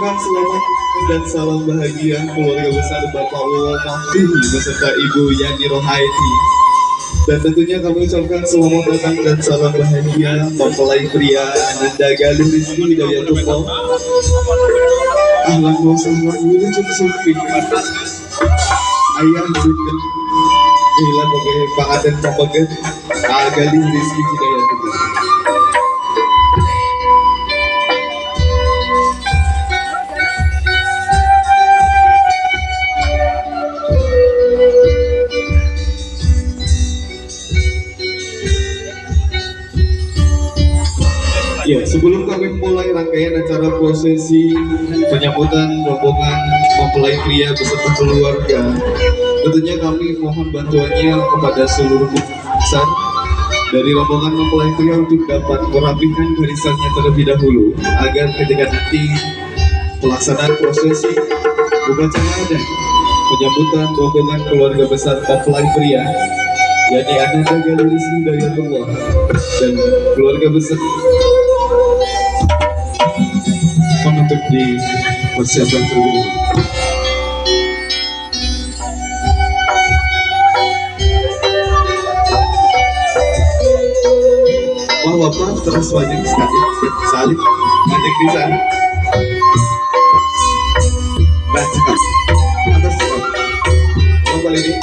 ucapkan selamat dan salam bahagia keluarga besar Bapak Wowo Maftuhi beserta Ibu Yani Rohaiti. Dan tentunya kami ucapkan selamat datang dan salam bahagia mempelai pria Ananda Galuh Rizky Hidayatullah. Ahlan wa sahlan wilujeng sumping. Ayah bunda Ila pakai pangaten papaget Galih Rizky Hidayatullah. Ya, sebelum kami mulai rangkaian acara prosesi penyambutan rombongan mempelai pria beserta keluarga, tentunya kami mohon bantuannya kepada seluruh besar dari rombongan mempelai pria untuk dapat merapikan barisannya terlebih dahulu agar ketika nanti pelaksanaan prosesi upacara dan penyambutan rombongan keluarga besar mempelai pria, yakni Ananda Galuh Rizky Hidayatullah dan keluarga besar, untuk dipersiapkan terlebih dahulu. Wah, bapak terus wajib sekali, salib ngajak bisa. Nah, cekap, atas cekap. Kembali ini.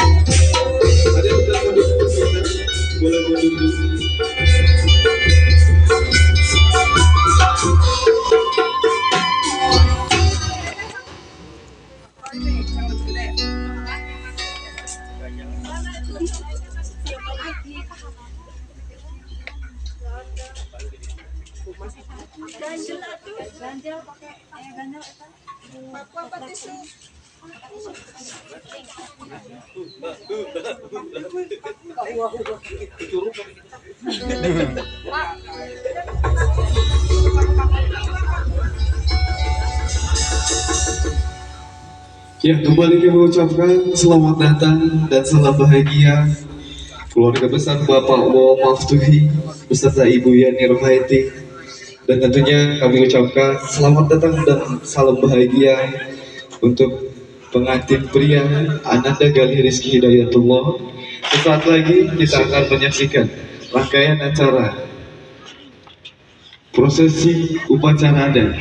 Ada yang udah mundur sebentar, boleh mundur dulu. Ya, kembali kami mengucapkan selamat datang dan salam bahagia keluarga besar Bapak Wowo Maftuhi beserta Ibu Yani Rohaiti. Dan tentunya kami ucapkan selamat datang dan salam bahagia untuk pengantin pria Ananda Galih Rizky Hidayatullah. Sesaat lagi kita akan menyaksikan rangkaian acara prosesi upacara dan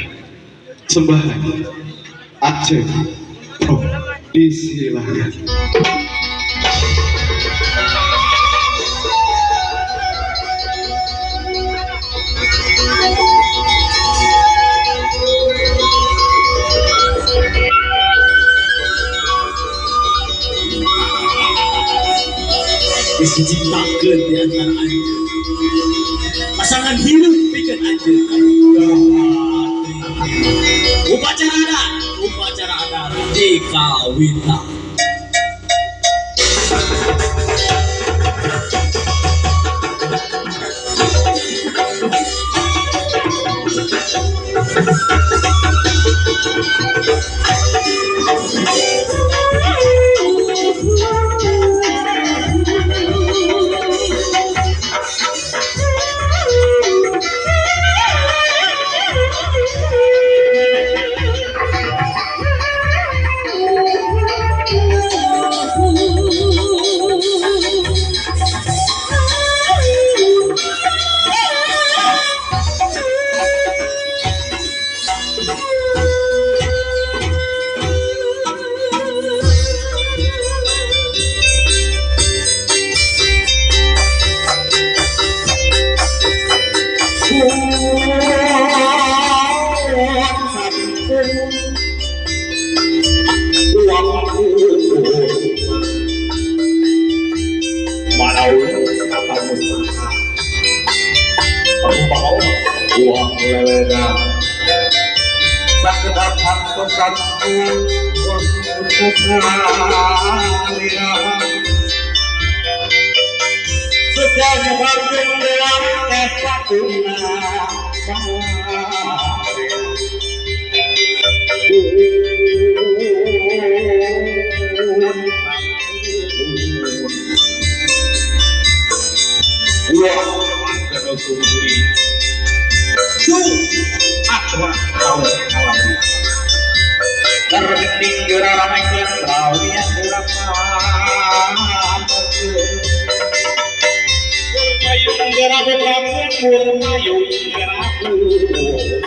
sembahan Aceh. Oh, disilahkan. Diciptakeun di antara anjeun pasangan hidup pikeun anjeun. Upacara adat dikawitan. Uang lelena sakedap pantosanku sejanya bareng dewan kesakuna. Uang Terbiting geura ramekeun rawian urang mamekeun. Mayung geura bebrakeun mur mayung geura mayung.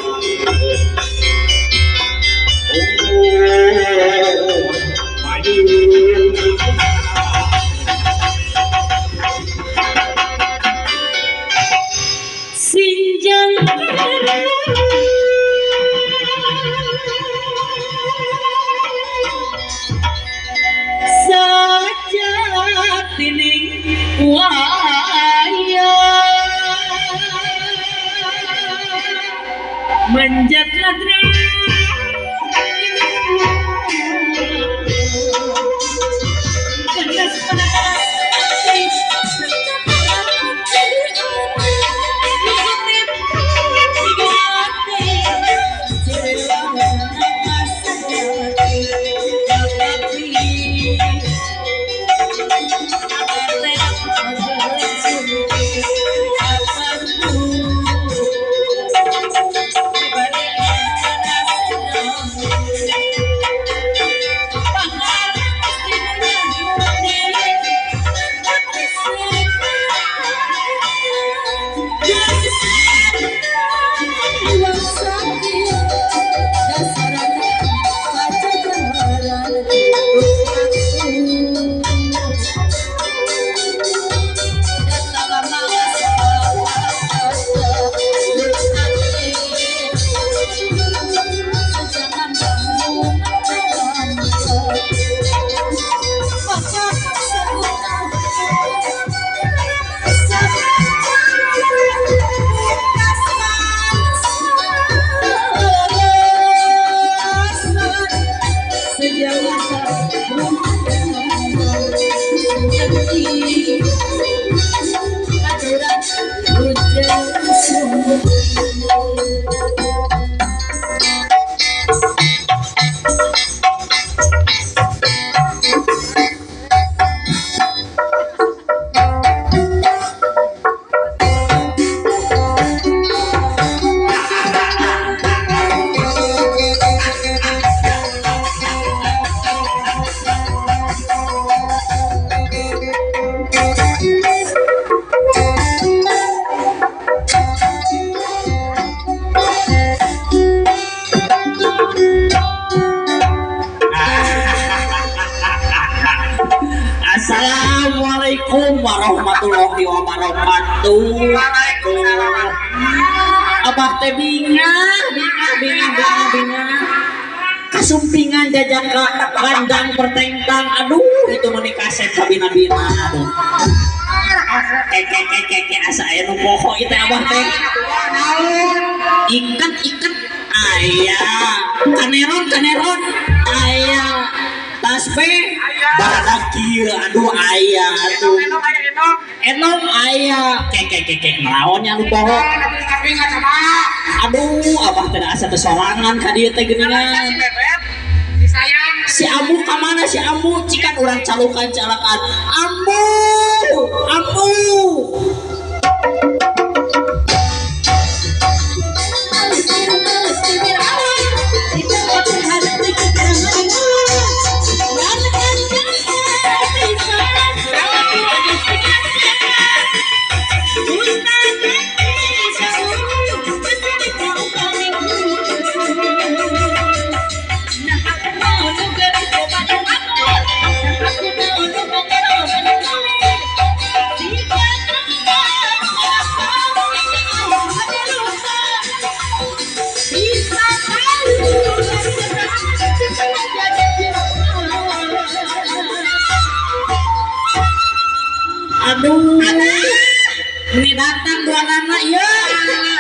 Sinjang sajatining wayang manjat ladra Assalamualaikum warahmatullahi wabarakatuh. Waalaikumsalam. Abah teh bingah, bingah, bingah, bingah, bingah. Kasumpingan jajaka kandang pertengtang. Aduh, itu meni kaset kabina-bina. Aduh. Keke keke keke asa aya nu poho ieu teh abah teh. Ikat ikat aya. Kaneron kaneron aya. Tasbih badak kieu aduh aya atuh. Enong aya keke keke naon nya nu poho. Aduh, abah teh asa teh sorangan ka dieu teh geuningan. Si Ambu ka mana si Ambu? Cikan urang calukan calakan. Ambu, Ambu. Aduh, ini datang dua nana ya.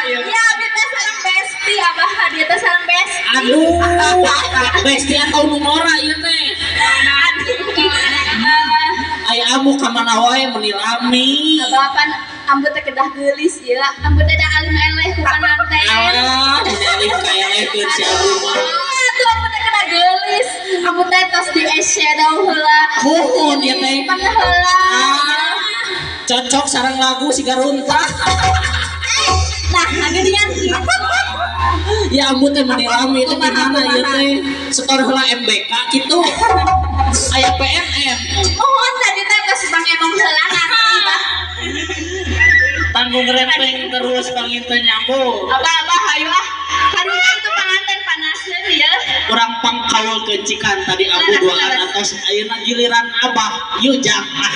Ya, abdi teh sareng besti, abah dia teh sareng besti. Aduh, besti atau nu ngora ieu teh. Aduh. Ai ambu ka mana wae meuni lami. Abah pan ambu teh kedah geulis ieu. Ambu teh da alim eleh ku pananten. Alah, meuni alim ka elehkeun si ambu mah. Atuh ambu teh kedah geulis. Ambu teh tos di eyeshadow heula. Muhun ieu teh. Pan heula. Ah, cocok sareng lagu si Garuntah. Nah, geningan kitu. Ya ampun teh, meni rame itu gimana ieu teh? Setor heula MBK kitu. Aya PNM. Mohon, tadi teh tos pangemong heula ngantri, Bah. Tanggung rempeng terus panginten nyambung. Abah, abah, ayo ah. Karunya itu panganten panaseun ya. Urang pangkaul kecikan tadi abu duaan atos, ayeuna giliran abah. Yuk jang ah.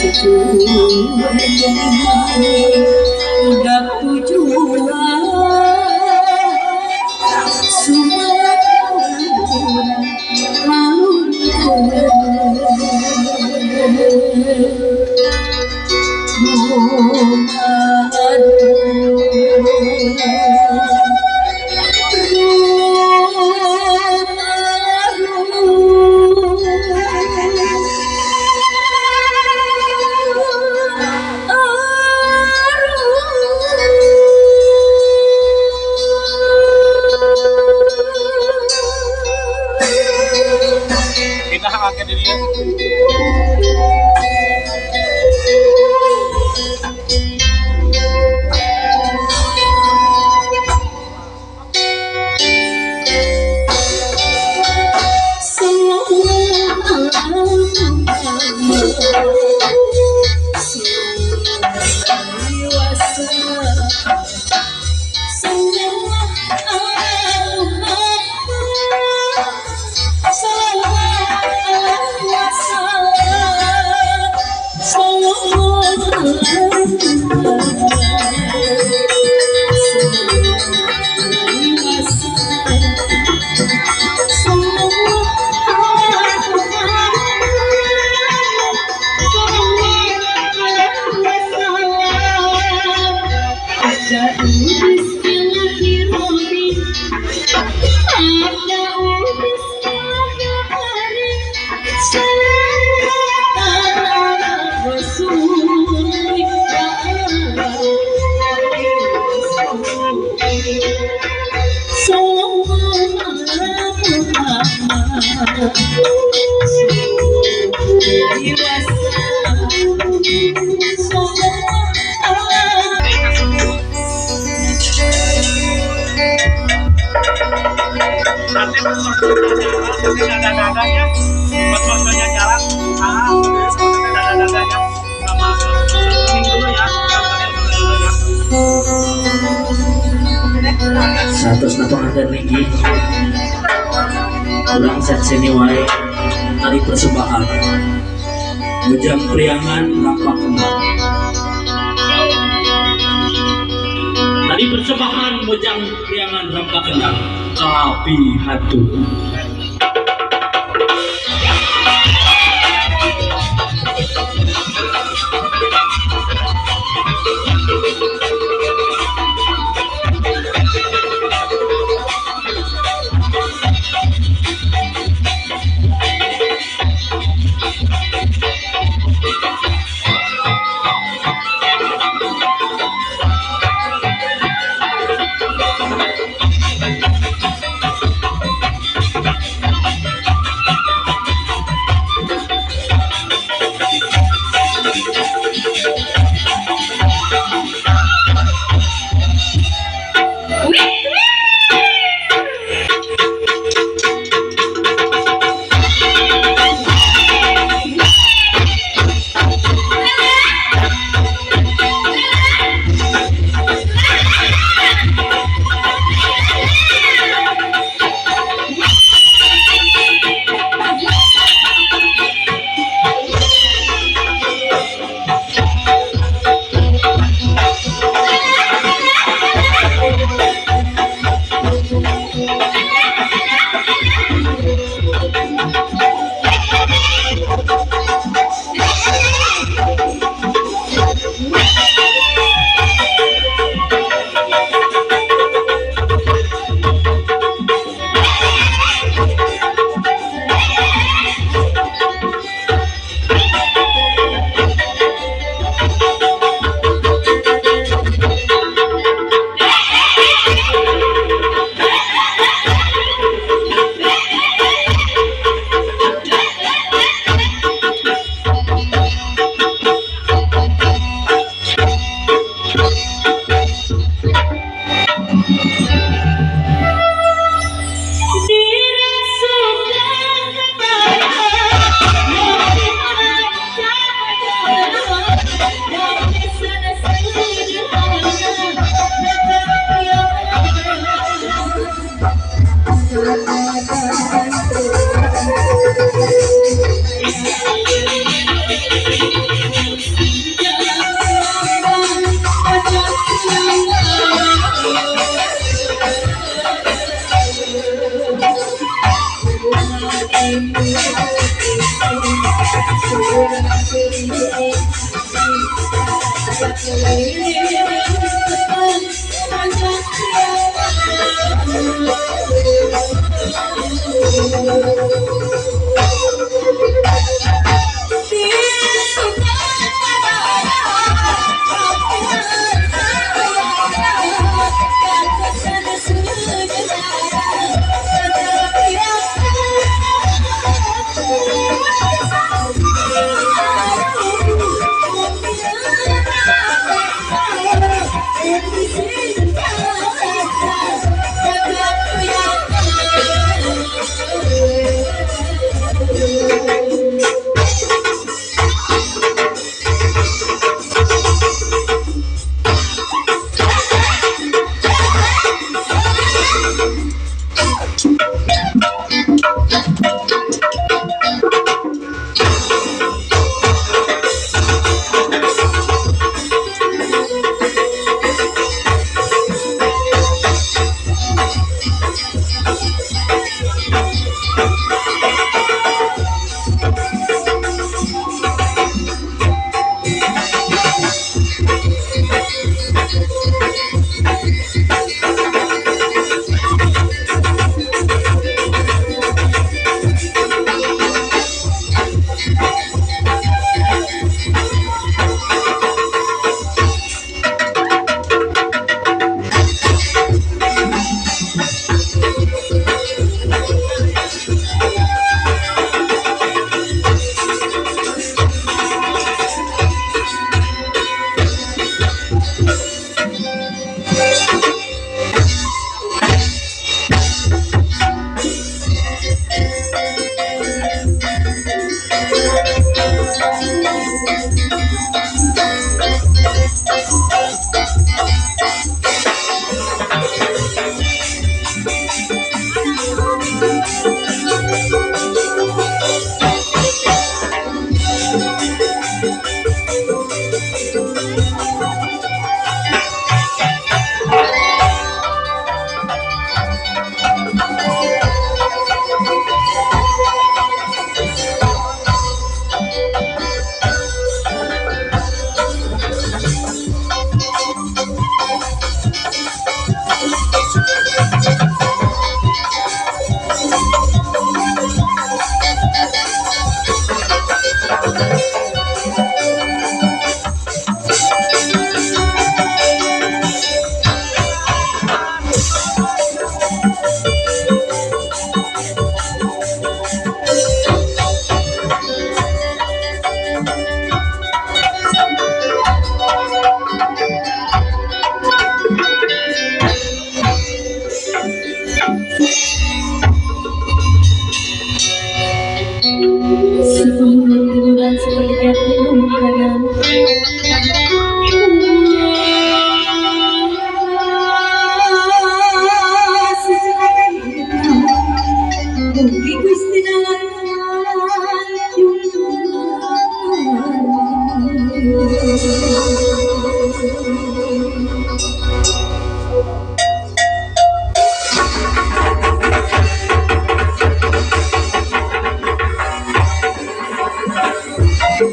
Cucu udah tujuan Kita hak dirinya. Nanti dada-dadanya, maksudnya jalan, dada-dadanya sama dulu ya, Satu pengantin lagi kurang set sini wae tari persembahan Bujang Priangan Rampak Kendang. Tari persembahan Bujang Priangan Rampak Kendang Kapi Hatu. Sebelum tiduran seperti kanan.